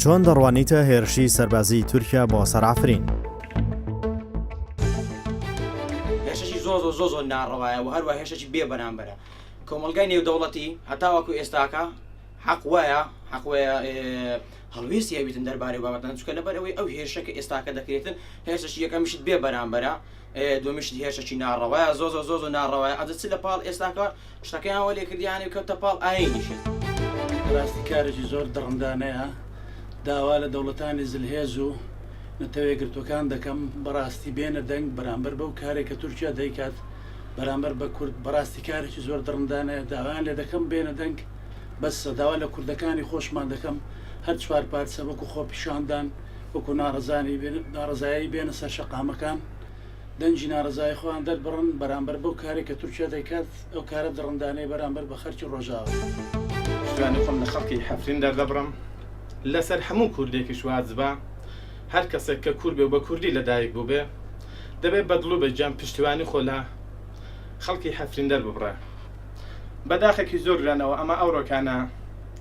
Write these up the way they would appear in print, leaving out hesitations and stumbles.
چۆن دەڕوانیتە هێرشی سەربازیی تورکیا بۆ سەر عەفرین؟ هێرشێکی زۆر زۆر زۆر زۆر ناڕەوایە و هەروە هێرشێکی بێ بەرامبەرە کۆمەڵگای نێودەوڵەتی هەتاوەکو ئێستاکە حەق وایە حەق وایە هەڵوێستی هەبیتن دەربارەی بابەتان چونکە لەبەر ئەوەی ئەو هێرشە کە ئێستاکە دەکرێتن هێرشێکی یەکەمیشت بێ بەرامبەرە دووەمیشت هێرشێکی ناڕەوایە زۆر زۆر زۆر زۆر ناڕەوایە ئەجە چ لە پاڵ ئێستاکە شتەکەیان وە لێکردیانێ کەوتە پاڵ ئاینیشت. بەراستی کارێکی زۆر دڕندانەیە داوا لە دەوڵەتانی زلهێز و نەتەوەیەکگرتوەکان دەکەم بەراستی بێنە دەنگ بەرامبەر بەو کارێک کە تورکیا دەیکات بەرامبەر بە کورد بەراستی کارێکی زۆر دڕندانەیە داوایان لێ دەکەم بێنە دەنگ بەسە داوا لە کوردەکانی خۆشمان دەکەم هەر چوار پارچە وەکو خۆپیشاندان وەکو ناڕەزانی ناڕەزایی بێنە سەر شەقامەکان دەنگی ناڕەزایی خۆیان دەربڕن بەرامبەر بەو کارەی کە تورکیا دەیکات، ئەو کارە دڕندانەیە بەرامبەر بە خەلکی ڕۆژاوا. پشتیوانی خۆم لە خەڵکی حەفرین دەردەبڕم، لەسەر هەموو کوردێکیش واجبە هەر کەسێک کە کورد بێ و بە کوردی لە دایک بووبێ دەبێ بە دڵ و بە گیان پشتیوانی خۆ لە خەڵکی حەفرین دەرببڕێ. بە داخێکی زۆر گرانەوە ئەمە ئەوڕۆکانە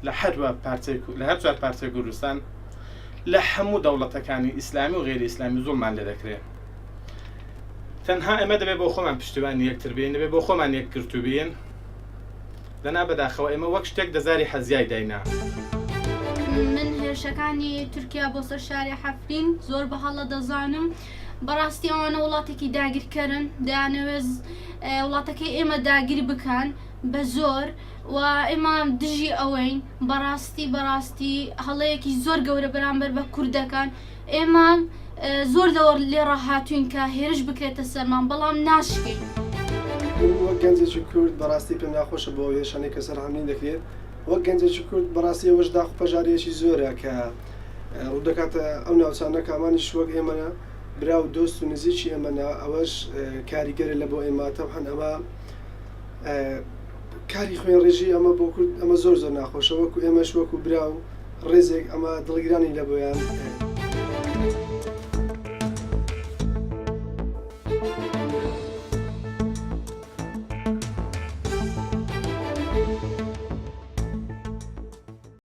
لە هەر پارچەی لە هەر چوار پارچەی کوردستان لە هەموو دەوڵەتەکانی ئیسلامی و غەیری ئیسلامی زوڵمان لێ دەکرێ. تەنها ئێمە دەبێت بۆ خۆمان پشتیوانی یەکتر بین، دەبێت بۆ خۆمان یەکگرتوو بین، دەنا بەداخەوە ئێمە وەک شتێک دەزاری حەزیای داینا. من هێرشەکانی تورکیا بۆ سەر شاری حەفرین زۆر بە هەڵە دەزانم بەڕاستی ئەوانە وڵاتێکی داگیرکەرن دەیانەوێت وڵاتەکەی ئێمە داگیر بکەن بە زۆر و ئێمە دژی ئەوەین بەڕاستی بەڕاستی هەڵەیەکی زۆر گەورە بەرامبەر بە کورد دەکەن ئێمە زۆر لەوە لێ ڕاهاتوین کە هێرش بکرێتە سەرمان بەڵام ناشکێین. من وەک گەنجێکی کورد بەڕاستی پێم ناخۆشە بۆ ئەو هێرشانەی کە سەر عەمرین دەکرێت، وەک گەنجێکی کورد بەڕاستی ئەوەش داخ و پەژارەیەکی زۆرە کە ڕوودەکاتە ئەو ناوچانە کە ئەمانیش وەک ئێمەنە برا و دۆست و نزیکی ئێمەنە ئەوەش کاریگەرە لە بۆ ئێمە تەبعەن ئەمە کاری خوێنڕێژی ئەمە بۆ کورد ئەمە زۆر زۆر ناخۆشە وەکو ئێمەش وەکو برا و ڕێزێک ئەمە دڵگرانی لە بۆیان.